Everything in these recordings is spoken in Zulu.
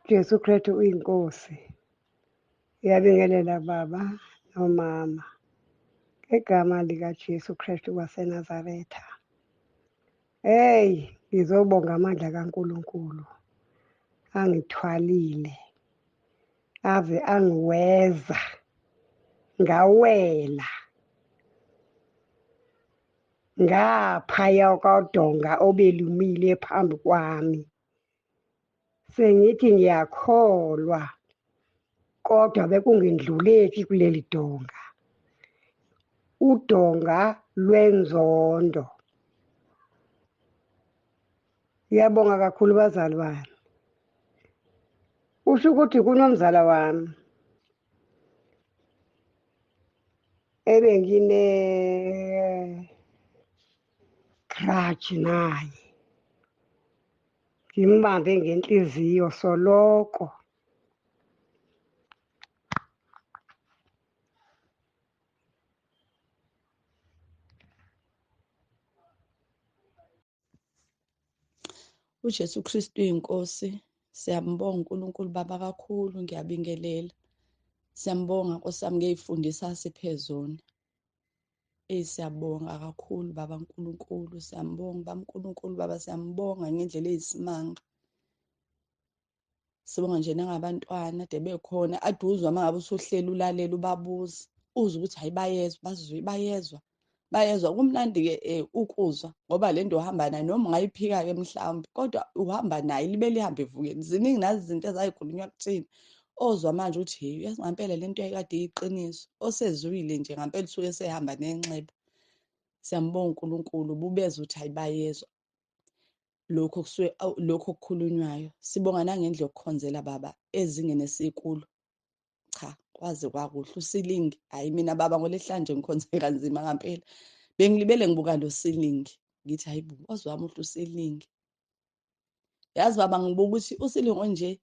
Jesu Kristu uyiNkosi. Ngiyabingelela baba nomama ngegama likaJesu Kristu waseNazaretha. Hey, ngizobonga amandla kaNkulunkulu angithwalile ave angiweza ngawela ngaphaya kodonga obelumile phambi kwami. Sengithi ngiyakholwa kodwa bekungendluleki kuleli donga, udonga lwenzondo. Ngiyabonga kakhulu bazalwane. Usho ukuthi kunomzala wami ebengine grudge naye, ngimbambe ngenhliziyo soloko. UJesu Kristu uyinkosi. Siyambonga uNkulunkulu Baba kakhulu, ngiyabingelela. Siyambonga Nkosi yami ngey'fundisa asiphe zona. Eyi, siyabonga kakhulu Baba uNkulunkulu, siyambonga Baba uNkulunkulu Baba, siyambonga ngendlela eyisimanga. Sibonga nje nangabantwana ade bekhona, ade uzwa uma ngabe usuhleli ulalela ubabuza, uzwe ukuthi hhayi bayezwa, bazwe bayezwa, bayezwa. Kumnandi-ke ukuzwa ngoba le nto uhamba nayo, noma ungayiphika-ke mhlawumbe, kodwa uhamba nayo libe lihambe evukeni. Ziningi nazi izinto ezayikhulunywa kuthina, ozwa manje ukuthi hey, yazi ngampela le nto yayikade iyiqiniso, osezwile nje ngampela usuke esehamba nenxeba. Siyambonga uNkulunkulu, ububeza ukuthi hayi bayezwa lokho kusuke lokho okukhulunywayo. Sibonga nangendlela yokukhonzela Baba ezingeni esikulo. Cha, kwaze kwakuhle usilingi. Hayi mina Baba ngolesihlanu nje ngikhonze kanzima ngampela. Bengilibele ngibuka lo silingi, ngithi hayi bo, waze wamuhle usilingi. Yazi Baba ngibuka ukuthi usilingi onje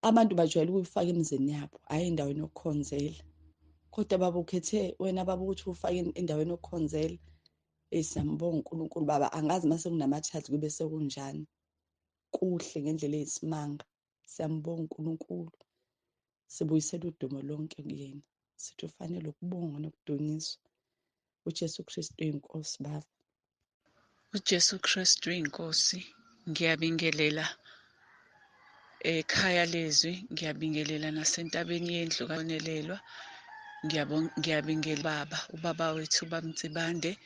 abantu bajwayele ukuyifaka emizini yabo, hhayi endaweni yokukhonzela. Kodwa Baba ukhethe wena Baba ukuthi ufake endaweni yokukhonzela. Eyi, siyambonga uNkulunkulu Baba, angazi mase kunama-charge kube sekunjani. Kuhle ngendlela eyisimanga. Siyambonga uNkulunkulu. Sibuyisela udumo lonke kuyena. Sithi ufanele ukubongwa nokudunyiswa. uJesu Kristu uyinkosi Baba. uJesu Kristu uyinkosi. Ngiyabingelela ekhaya lezwi, ngiyabingelela nasentabeni yendlu kaNelelwa. Ngiyabingelela Baba, ubaba wethu uBaba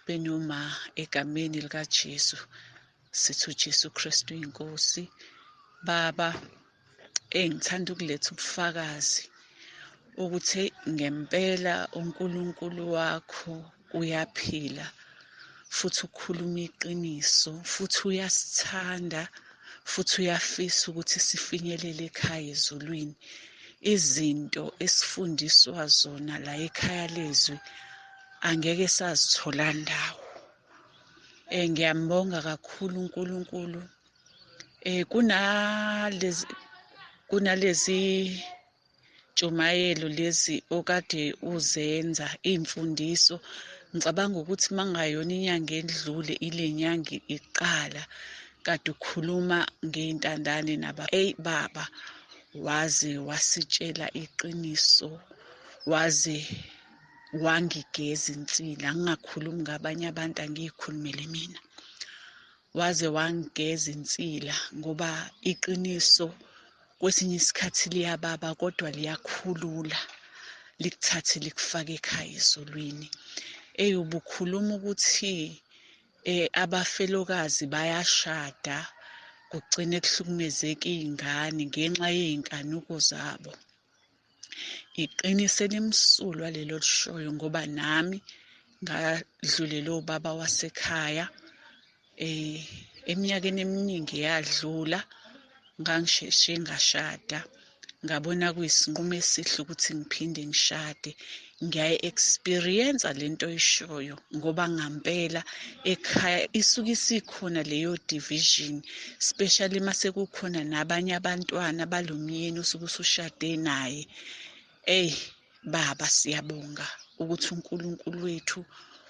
benoma egameni likaJesu. Sithi uJesu Kristu uyinkosi. Baba, engithanda ukuletha ubufakazi ukuthi ngempela uNkulunkulu wakho uyaphila futhi ukhuluma iqiniso futhi uyasithanda futhi uyafisa ukuthi sifinyelele ekhaya ezulwini. Izinto esifundiswa zona la ekhaya lezwi angeke sazithola ndawo. Ngiyambonga kakhulu uNkulunkulu. Kunalezi ntshumayelo lezi okade uzenza imfundiso, ngicabanga ukuthi mangayona inyanga edlule ile nyanga iqala kade ukhuluma ngey'ntandane naba. Eyi Baba, waze wasitshela iqiniso, waze wangigeza insila. Ngingakhulumi ngabanye abantu, angiyikhulumele mina. Waze wangigeza insila ngoba iqiniso kwesinye isikhathi liyababa kodwa liyakhulula, likuthathe likufake ekhaya ezulwini. Eyi, ubukhuluma ukuthi abafelokazi bayashada kugcine kuhlukumezeka iy'ngane ngenxa yey'nkanuko zabo. Iqiniso elimsulwa lelo lishoyo ngoba nami ngadlulela ubaba wasekhaya eminyakeni eminingi yadlula, ngangisheshe ngashada, ngabona kuyisinqumo esihle ukuthi ngiphinde ngishade. Ngiyayi-experience lento oyishoyo ngoba ngampela ekhaya isuke isikhona leyo division, especially mase kukhona nabanye abantwana balomyeni osuke usushade naye. Eyi Baba, siyabonga ukuthi uNkulunkulu wethu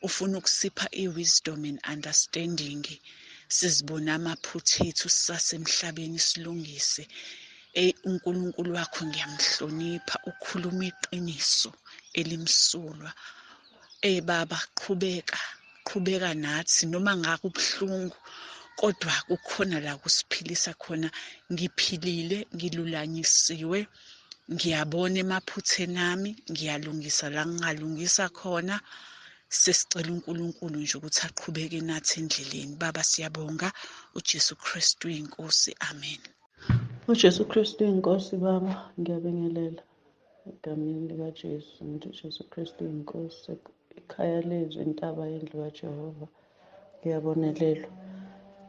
ufuna ukusipha i-wisdom and understanding, Sizibone amaphutha ethu sisasemhlabeni, silungise. Eyi, uNkulunkulu wakho ngiyamhlonipha, ukhuluma iqiniso elimsulwa. Ey baba, qhubeka, qhubeka nathi noma ngakubuhlungu, kodwa kukhona la kusiphilisa khona. Ngiphilile, ngilulanyisiwe, ngiyabona emaphutheni ami, ngiyalungisa la ngingalungisa khona. Sesicela uNkulunkulu nje ukuthi aqhubeke nathi endleleni. Baba, siyabonga. UJesu Kristu inkosi. Amen. UJesu Kristu inkosi. Baba, ngiyabingelela egameni likaJesu. Ngithi uJesu Kristu inkosi, ikhaya lezwi, intaba yendlu kaJehova, ngiyabonelelwa.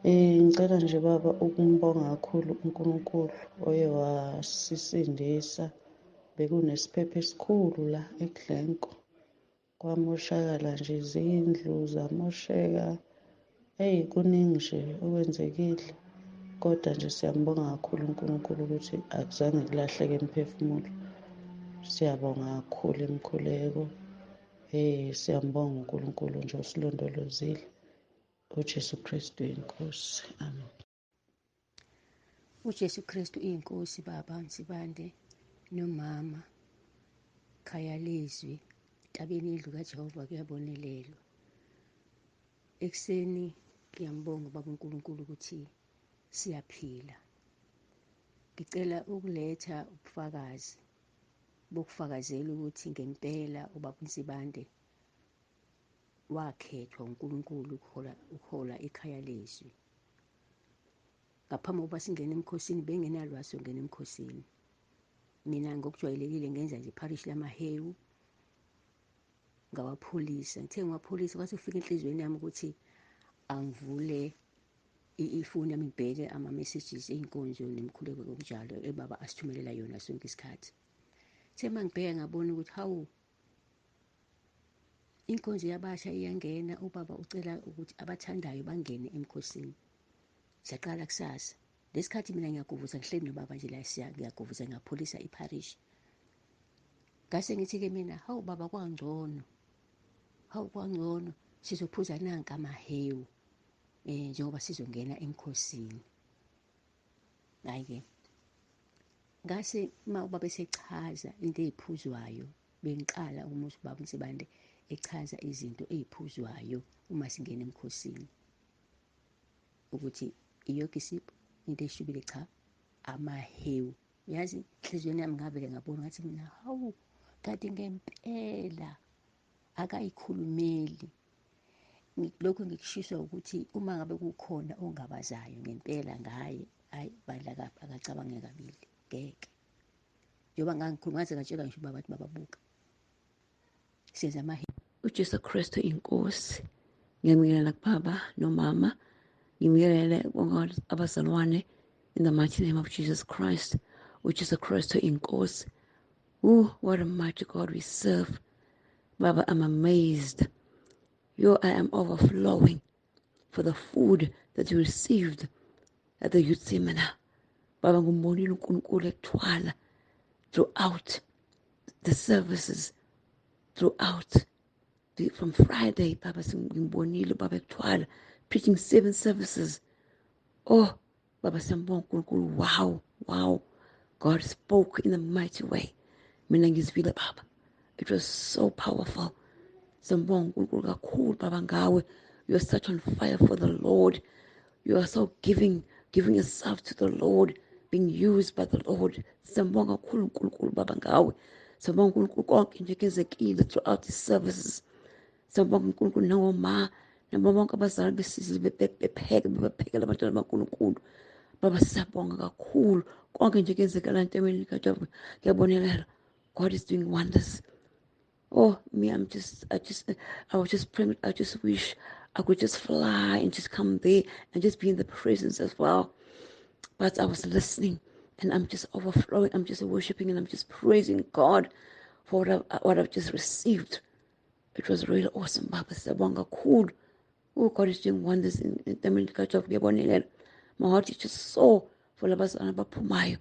Ngicela nje baba ukumbonga kakhulu uNkulunkulu oye wasisindisa. Bekunesiphepho esikhulu la eGlencoe, kwamoshakala nje izindlu zamosheka. Eyi, kuningi nje okwenzekile, kodwa nje siyambonga kakhulu uNkulunkulu ukuthi akuzange kulahleke imiphefumulo. Siyabonga kakhulu imikhuleko. Siyambonga uNkulunkulu nje osilondolozile. UJesu Kristu inkosi. Amen. UJesu Kristu inkosi. Baba Nsibande nomama, khaya lezwi, ntabeni indlu kaJehova, kuyabonelelwa. Ekuseni ngiyambonga ubaba uNkulunkulu ukuthi siyaphila. Ngicela ukuletha ubufakazi bokufakazela ukuthi ngempela ubaba uNsibande wakhethwa uNkulunkulu ukuhola ikhaya lezwi. Ngaphambi kokuba singene emkhosini, bengenalwazi songena emkhosini. Mina ngokujwayelekile ngenza nje ipharishi lamahewu, ngawapholisa. Ngithe ngiwapholisa, kwase kufika enhliziyweni yami ukuthi angivule ifoni yami ngibheke ama-messages ey'nkonzo nemikhuleko ngokunjalo ebaba asithumelela yona sonke isikhathi. Kuthe uma ngibheka ngabona ukuthi hawu, inkonzo yabasha iyangena, ubaba ucela ukuthi abathandayo bangene emkhosini. Siyaqala kusasa. Lesikhathi mina ngiyagovuza, ngihleli nobaba nje la, ngiyagovuza, ngiyapholisa ipharishi. Ngase ngithi-ke mina, hawu baba, kwangcono, hawu kwangcono, sizophuza nanka amahewu njengoba sizongena emkhosini. Hhayi-ke, ngase uma ubaba esechaza into ey'phuzwayo, bengiqala umuzwa ubaba uNsibande echaza izinto ey'phuzwayo uma singena emkhosini, ukuthi iyoke isipho into eshubile, cha, amahewu. Yazi, enhliziyweni yami ngavele ngabona, ngathi mina, hawu, kanti ngempela akayikhulumeli. Lokhu ngikushiswa ukuthi uma ngabe kukhona ongabazayo ngempela ngaye, hayi bandla, akacabange kabili, ngeke. Njengoba ngangikhuluma, ngaze ngatshela ngisho ubaba, athi baba buka, senza amahewu. UJesu Kristu inkosi. Ngiyamikelela kubaba nomama, ngimkelele bonke abazalwane in the mighty name of Jesus Christ. UJesu Kristu inkosi. Oh, what a mighty God we serve. Baba, I'm amazed. Yo, I am overflowing for the food that you received at the youth seminar. Baba, ngumbonile uNkulunkulu ekuthwala throughout the services, throughout from Friday, Baba, ngimbonile baba ekuthwala, preaching 7 services. Oh, Baba, siyambonga uNkulunkulu. Wow, wow. God spoke in a mighty way. Mina ngizwile baba. It was so powerful. Siyambonga uNkulunkulu kakhulu baba ngawe. You are such on fire for the Lord. You are so giving yourself to the Lord, being used by the Lord. Siyambonga kakhulu uNkulunkulu baba ngawe. Siyambonga uNkulunkulu konke nje kwenzekile throughout the services. Siyambonga uNkulunkulu nangoma, nabo bonke abazali besizile bepheka, bebaphekela abantwana baNkulunkulu. Baba, siyabonga kakhulu konke nje kwenzekala entabeni likaJehova. Ngiyabonelela. God is doing wonders. Oh, me, I was just praying. I just wish I could just fly and just come there and just be in the presence as well. But I was listening and I'm just overflowing. I'm just worshiping and I'm just praising God for what I've just received. It was really awesome, Baba. Siyabonga kakhulu. Oh, God is doing wonders in the middle. My heart is just so full of us and abaphumayo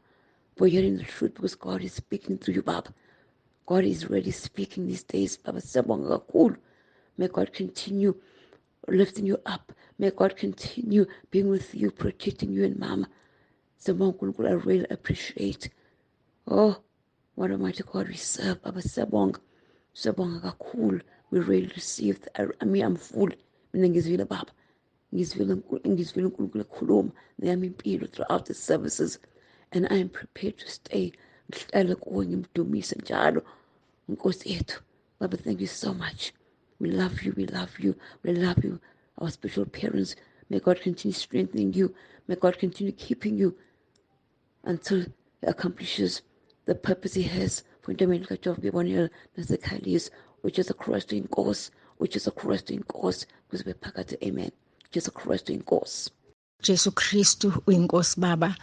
for hearing the truth, because God is speaking through you, Baba. God is really speaking these days, Baba. Siyabonga kakhulu. May God continue lifting you up. May God continue being with you, protecting you and Mama. Siyabonga uNkulunkulu, I really appreciate. Oh, what a mighty God we serve. Baba, siyabonga. Siyabonga kakhulu. We really received. I mean, I'm full. Mina ngizwile Baba. Ngizwile uNkulunkulu ekhuluma neyami impilo throughout the services. And I am prepared to stay. Ngihlale kuwe ngimdumise njalo. Nkosi yethu. Baba, thank you so much. We love you, we love you, we love you. Our spiritual parents, may God continue strengthening you. May God continue keeping you until He accomplishes the purpose He has for Ntombi kaJehova nasekhaya, which is a Christ in course, which is a Christ in course. Kuze phakathi, amen. Jesus Christ inkosi. Jesu Kristu uyinkosi Baba.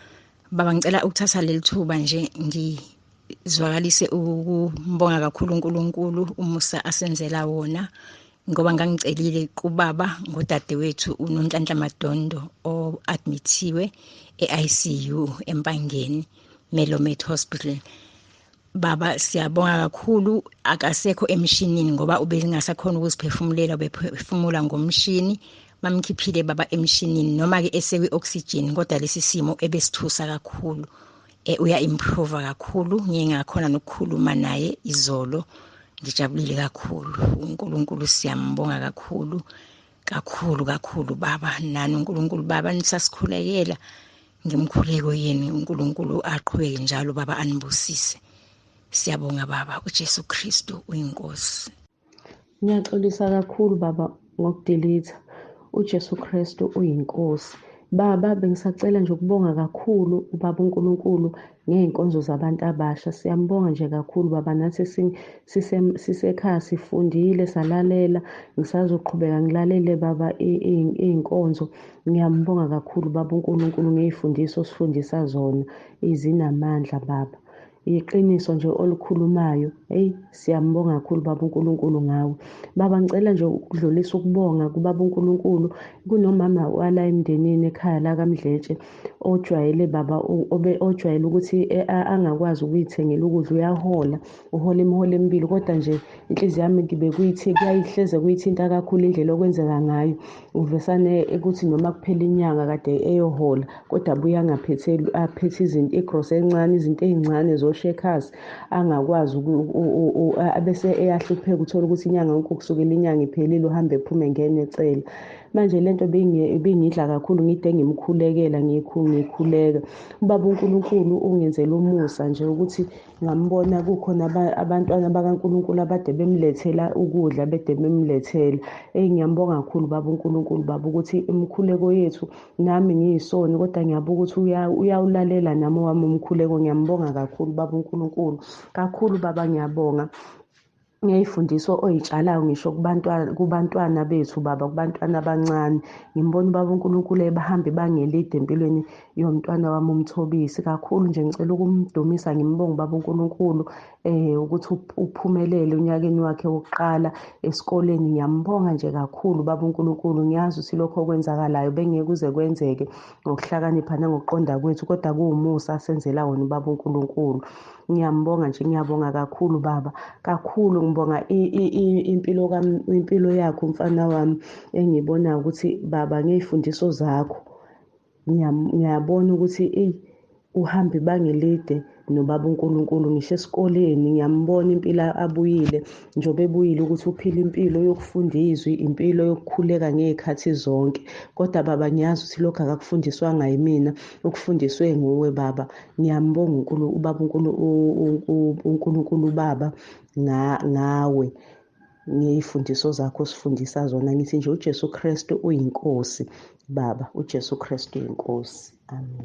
Baba, ngicela ukuthatha leli thuba nje ngizwakalise ukumbonga kakhulu uNkulunkulu umusa asenzela wona, ngoba ngangicelile kubaba ngodadewethu uNonhlanhla Madondo o-admithiwe e-ICU eMpangeni Melomed Hospital. Baba, siyabonga kakhulu, akasekho emshinini ngoba ubengasakhona ukuziphefumulela, ubephefumula ngomshini. Bamkhiphile baba emshinini noma ke esekwi oxygen, kodwa lesi simo ebesithusa kakhulu. Uya improve kakhulu, ngiye ngakhona nokukhuluma naye izolo. Ngijabulile kakhulu. uNkulunkulu siyambonga kakhulu kakhulu kakhulu Baba. Nani uNkulunkulu Baba nisasikhulekela ngimkhuleko yenu, uNkulunkulu aqhubeke njalo Baba anibusise. Siyabonga Baba, uJesu Kristu uyinkosi. Ngiyaxolisa kakhulu Baba ngokudelete. uJesu Kristu uyinkosi. Baba, bengisacela nje ukubonga kakhulu ubaba uNkulunkulu ngey'nkonzo zabantu abasha. Siyambonga nje kakhulu Baba, nathi sisekhaya sifundile salalela. Ngisazoqhubeka ngilalele Baba iy'nkonzo. Ngiyambonga kakhulu Baba uNkulunkulu ngey'fundiso osifundisa zona, izinamandla Baba. Iqiniso nje olukhulumayo. Hey, siyambonga kakhulu Baba uNkulunkulu ngawe. Baba, ngicela nje ukudlulisa ukubonga kubaba uNkulunkulu kunomama wala emndenini ekhaya la kaMdletshe ojwayele Baba ojwayele ukuthi angakwazi ukuyithengela ukudla, uyahola, uhola imiholo emibili, kodwa nje inhliziyo yami ngibe kuyithi kuyayihleze kuyithinta kakhulu indlela okwenzeka ngayo. Uvesane ukuthi noma kuphela inyanga kade eyohola, kodwa abuye angaphethe, aphethe izinto igrosa encane, izinto ey'ncane zoshekhazi angakwazi abese eyahlupheka. Uthola ukuthi inyanga yonke kusukela inyanga iphelile uhambe ephume ngene ecela. Manje lento bengidla kakhulu, ngide ngimkhulekela, ngikhuleka. Ubaba uNkulunkulu ungenzela umusa nje ukuthi ngambona kukhona abantwana bakaNkulunkulu abade bemlethela ukudla, bede bemlethela. Eyi, ngiyambonga kakhulu Baba uNkulunkulu Baba ukuthi imikhuleko yethu, nami ngiyisoni kodwa ngiyabuka ukuthi uyawulalela nami owami umkhuleko. Ngiyambonga kakhulu Baba uNkulunkulu, kakhulu Baba, ngiyabonga ngey'fundiso oy'tshalayo ngisho kubantwana bethu Baba, kubantwana abancane. Ngimbona ubaba uNkulunkulu ebahambe bangelide empilweni yomntwana wami uMthobisi kakhulu nje. Ngicela ukumdumisa, ngimbonge ubaba uNkulunkulu ukuthi uphumelele unyakeni wakhe wokuqala esikoleni. Ngiyambonga nje kakhulu Baba uNkulunkulu. Ngiyazi ukuthi lokho okwenzakalayo bengeke kuze kwenzeke ngokuhlakanipha nangokuqonda kwethu, kodwa kuwumusa asenzela wona ubaba uNkulunkulu. Ngiyambonga nje, ngiyabonga kakhulu Baba, kakhulu. Ngibonga impilo yakho mfana wami, engibona ukuthi Baba ngey'fundiso zakho ngiyabona ukuthi eyi uhambe ibanga elide nobaba uNkulunkulu. Ngisho esikoleni ngiyambona impilo abuyile, njengoba ebuyile ukuthi uphila impilo yokufunda izwi, impilo yokukhuleka ngey'khathi zonke. Kodwa Baba ngiyazi ukuthi lokhu akakufundiswanga yimina, ukufundiswe nguwe Baba. Ngiyambonga ubaba uNkulunkulu Baba ngawe ngey'fundiso zakho osifundisa zona. Ngithi nje uJesu Kristu uyinkosi Baba, uJesu Kristu uyinkosi. Amen.